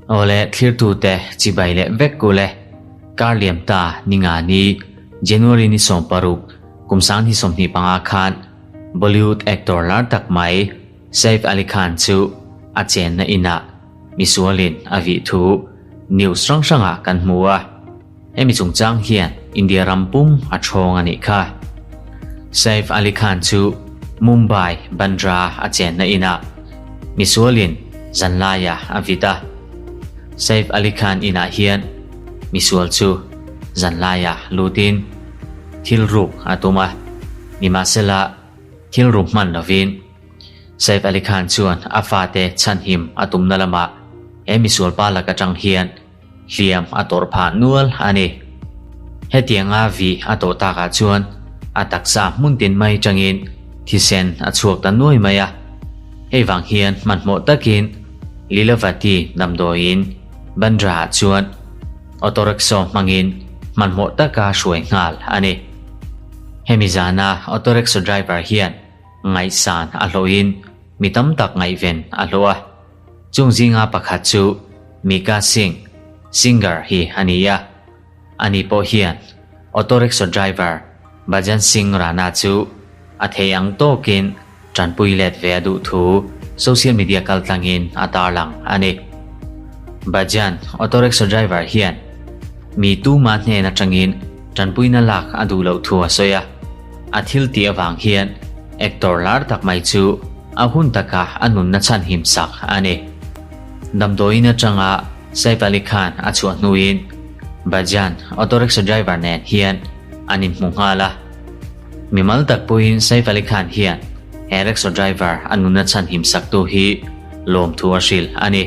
Awle thlirtute chibai leh vek ule. Kar liam ta ninga ni January ni 16 kum 2025 khan Bollywood actor lar tak mai Saif Ali Khan chu a chenna inah misualin a vih thu news hrang hrangah kan hmu a. Hemi chungchang hian India ram pum a thawng a nih kha. Saif Ali Khan chu Mumbai Bandra a chenna inah misualin zanlaia a vit a. Saif Ali Khan inah hian misual chu zanlaia lutin thil ruk a tum a, nimahsela thil ruk hman lovin Saif Ali Khan chuan a fate chhanhim a tumna lamah he misual pa lak atang hian hliam a tawrh phah nual a ni. Hetianga vih a tawh takah chuan a taksa hmun tin mai tangin thisen a chhuak ta nuai mai a. Hei vang hian hmanhmawh takin Lilavati damdawiin Bandra-ah chuan auto rickshaw hmangin hmanhmawh taka hruai nghal a ni. Hemi zana auto rickshaw driver hian ngaihsan a hlawhin mi tam tak ngaihven a hlawh a. Chung zinga pakhat chu Mika Singh, singer, hi a ni a. Ani pawh hian auto rickshaw driver Bhajan Singh Rana chu a thei ang tawkin tanpui let ve a duh thu social media kaltlangin a tarlang a ni. Bhajan, auto rickshaw driver hian mi tuma hnen atangin tanpuina lak a duh loh thu a sawi a. A thil tih avang hian actor lar tak mai chu a hun taka a nunna chhan him sak a ni. Damdawiin atanga Saif Ali Khan a chhuah hnuin Bhajan auto rickshaw driver nen hian an inhmu nghal a. Mimal tak pawhin Saif Ali Khan hian he rickshaw driver a nunna chhan him saktu hi lawmthu a hrilh a ni.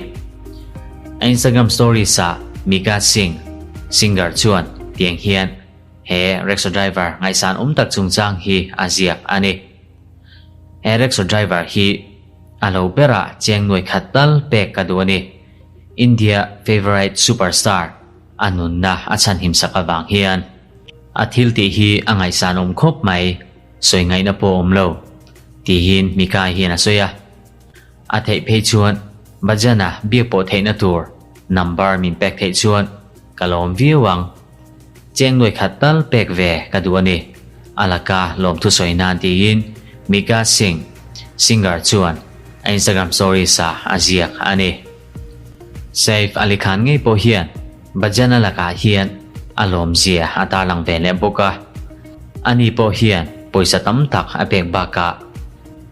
A Instagram stories ah Mika Singh, singer chuan tiang hian He rickshaw driver ngaihsan awm tak chungchang hi a ziak a ni. He rickshaw driver hi a lo berah cheng nuai khat tal pek ka duh a ni. India favourite superstar a nunna a chhanhim sak avang hian a thil tih hi a ngaihsan awm khawp mai, sawi ngaihna pawh awm lo, tihin Mika hian a sawi a. A theih phei chuan Bhajan-a biak pawh theihna tur number min pek theih chuan ka lawm viau ang. Cheng nuai khat tal pek ve ka duh a ni. A laka lawmthu sawi nan tiin Mika Singh, singer chuan a Instagram stories ah a ziak a ni. Saif Ali Khan ngei pawh hian Bhajan-a lakah hian a lawmzia a tarlang ve leh bawk a. Ani pawh hian pawisa tam tak a pek bakah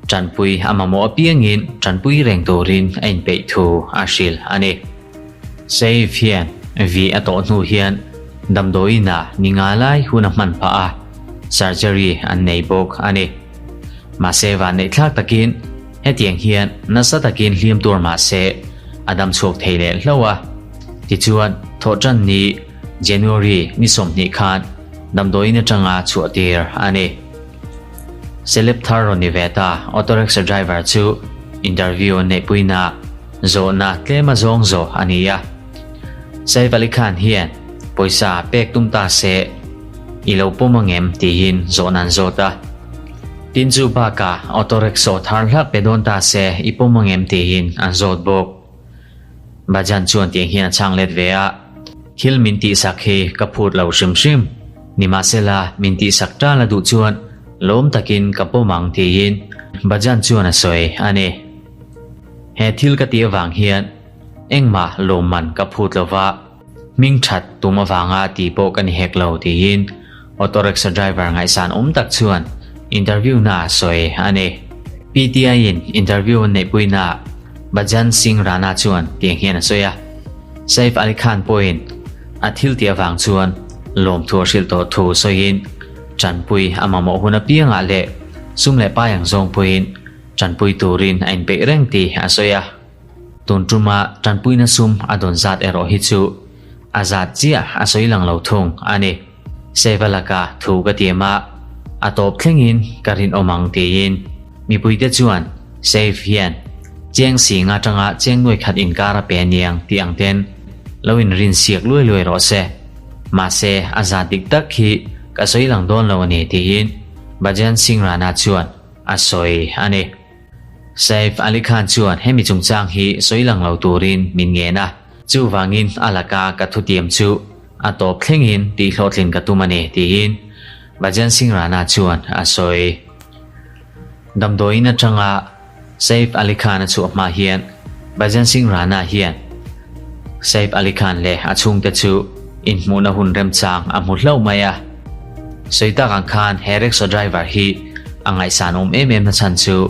tanpui a mamawh apiangin tanpui reng turin a inpeih thu a hrilh a ni. Saif hian vi a tawh hnu hian damdawiin ah ni nga lai hun a hman phah a, surgery an nei bawk a ni. Mahse vanneih thlak takin hetiang hian nasa takin hliam tur mahse a dam chhuak thei leh hlauh a. Tichuan thawhtan ni January ni 20 khan damdawiin atanga chhuah tir a ni. Celeb thar rawn ni ve ta auto rickshaw driver chu interview an neihpuina Zawhna tlem a zawng zawh a ni a. Saif Ali Khan hian pawisa pek tum ta se i lo pawm angem tihin zawhna an zawt a. Tin chu bakah auto rickshaw thar hlak pe dawn ta se i pawm angem tihin an zawt bawk. Bhajan chuan tiang hian a chhang let ve a. Thil min tihsak hi ka phut lo hrim hrim. Nimahsela min tihsak tal a duh chuan lawm takin ka pawm ang tiin Bhajan chuan a sawi a ni. He thil ka tih avang hian engmah lawmman ka phut lo va, hming that tum avanga tih pawh ka ni hek lo tiin auto rickshaw driver ngaihsan awm tak chuan interview na a sawi a ni. PTI in interview an neihpuina ah Bhajan Singh Rana chuan tiang hian a sawi a, Saif Ali Khan pawhin a thil tih avang chuan lawmthu a hrilh tawh thu sawiin tanpui a mamawh hun apiangah leh sum leh pai ang zawng pawhin Tanpui turin a inpeih reng tih a sawi a. Tun tuma tanpuina sum a dawn zat erawh hi chu a zat chiah a sawi lang lo thung a ni. Seva laka thu ka tiam a, a tawp thlengin ka rinawm ang tiin mipuite chuan Save hian cheng sing atanga cheng nuai khat inkar a pe aniang tih ang ten lo inrin siak luai luai rawh se. Mahse a zat dik tak hi ka sawi lang dawn lo a ni tiin Bhajan Singh Rana chuan a sawi a ni. Saif Ali Khan chuan hemi chungchang hi sawi lang lo turin min ngen a, chuvangin a laka ka thutiam chu a tawp thlengin tihhlawhtlin ka tum a ni, tiin Bhajan Singh Rana chuan a sawi. Damdawiin atanga Saif Ali Khan a chhuah hma hian Bhajan Singh Rana hian Saif Ali Khan leh a chhungte chu inhmuhna hun remchang a hmu hlauh mai a. Sawi tak ang khan he rickshaw driver hi a ngaihsan awm em em na chhan chu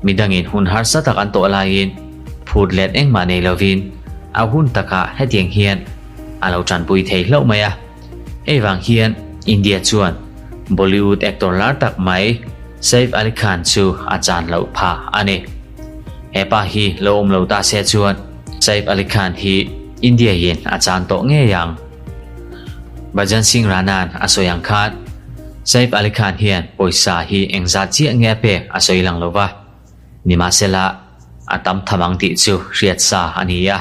midangin hun harsa tak an tawh laiin phut let engmah nei lovin a hun takah hetiang hian a lo tanpui thei hlauh mai a. Hei vang hian India chuan Bollywood actor lar tak mai Saif Ali Khan chu a chan loh phah a ni. He pa hi lo awm lo ta se chuan Saif Ali Khan hi India in a chan tawh ngei ang. Bhajan Singh Rana'n a sawi ang khan Saif Ali Khan hian pawisa hi engzat chiah nge a pek a sawi lang lo va, nimahsela a tam tham ang tih chu hriat sa a ni a.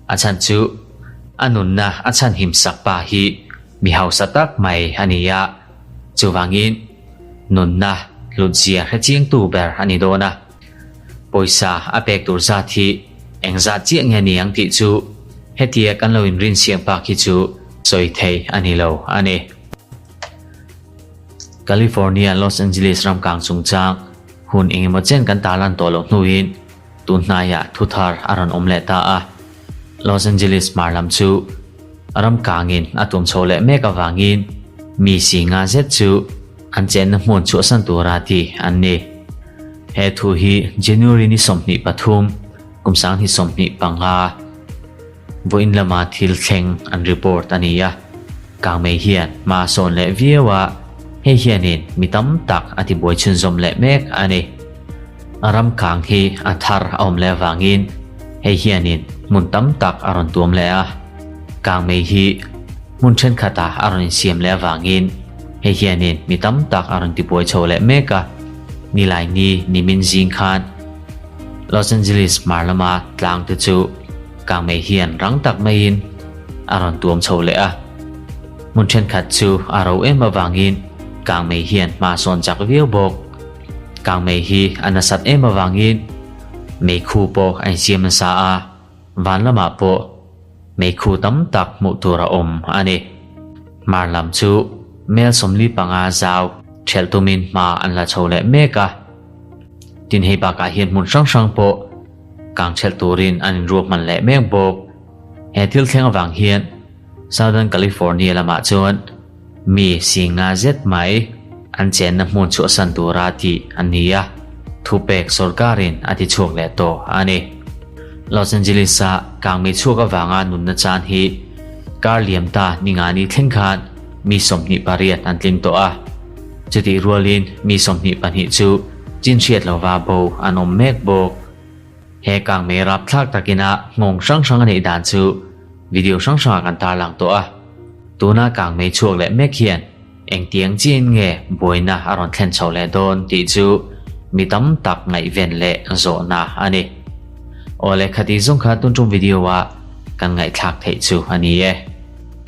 A chhan chu a nunna a chhanhim sak pa hi mi hausa tak mai a ni a, chuvangin nunna hlutzia hrechiangtu ber a ni dawn a. Pawisa a pek tur zat hi engzat chiah nge ni ang tih chu hetia kan lo inrinsiam bak hi chu sawi thei a ni lo a ni. California Los Angeles ramkang chungchang hun engemaw chen kan tarlan tawh loh hnuin Tun hnaiah thu thar a rawn awm leh ta a, Los Angeles hmar lam chu ram kangin a tum chho leh mek avangin mi si nga zet chu an chenna hmun chhuahsan tura ti an ni. He thu hi January ni 23, kum 2025, vawiin lama thil thleng an report a ni a, kangmei hian hma a sawn leh viau a, hei hianin mi tam tak a tibuai chhunzawm leh mek a ni. A ram kang hi a thar a awm leh avangin hei hianin hmun tam tak a rawn tuam leh a, kangmei hi hmun thenkhatah a rawn insiam leh avangin hei hianin mi tam tak a rawn tibuai chho leh mek a, Nilaini nimin zing khan Los Angeles hmar lama tlang te chu kangmei hian rang tak maiin a rawn tuam chho leh a, hmun thenkhat chu a ro em avangin kangmei hian hma sawn chak viau bawk. Kangmei hi a nasat em avangin meikhu pawh a insiam nasa a, van lamah pawh meikhu tam tak hmuh tur a awm a ni. Hmar lam chu mel 45 zau ṭhelh tumin hma an la chho leh mek a. Tin hei bakah hian hmun hrang hrang pawh kang ṭhelh turin an inruahman leh mek bawk. He thil thleng avang hian Southern California lamah chuan Mi singa zet mai an chenna hmun chhuahsan tura tih an ni a, thupek sorkarin a ti chhuak leh tawh a ni. Los Angeles-a kangmei chhuak avanga nunna chan hi kar liam ta ningani thleng khan mi 28 an tling tawh a, chutih rualin mi 22 chu chin hriat lova bo an awm mek bawk. He kangmei rapthlak takina nghawng hrang hrang a neih dan chu video hrang hrangah kan tarlang tawh a. Tuna kangmei chhuak leh mek hian engtiang chiin nge buaina a rawn thlen chho leh dawn tih chu mi tam tak ngaihven leh zawhna a ni. Awle khati zawng kha tun tum video a kan ngaihthlak theih chu a ni e.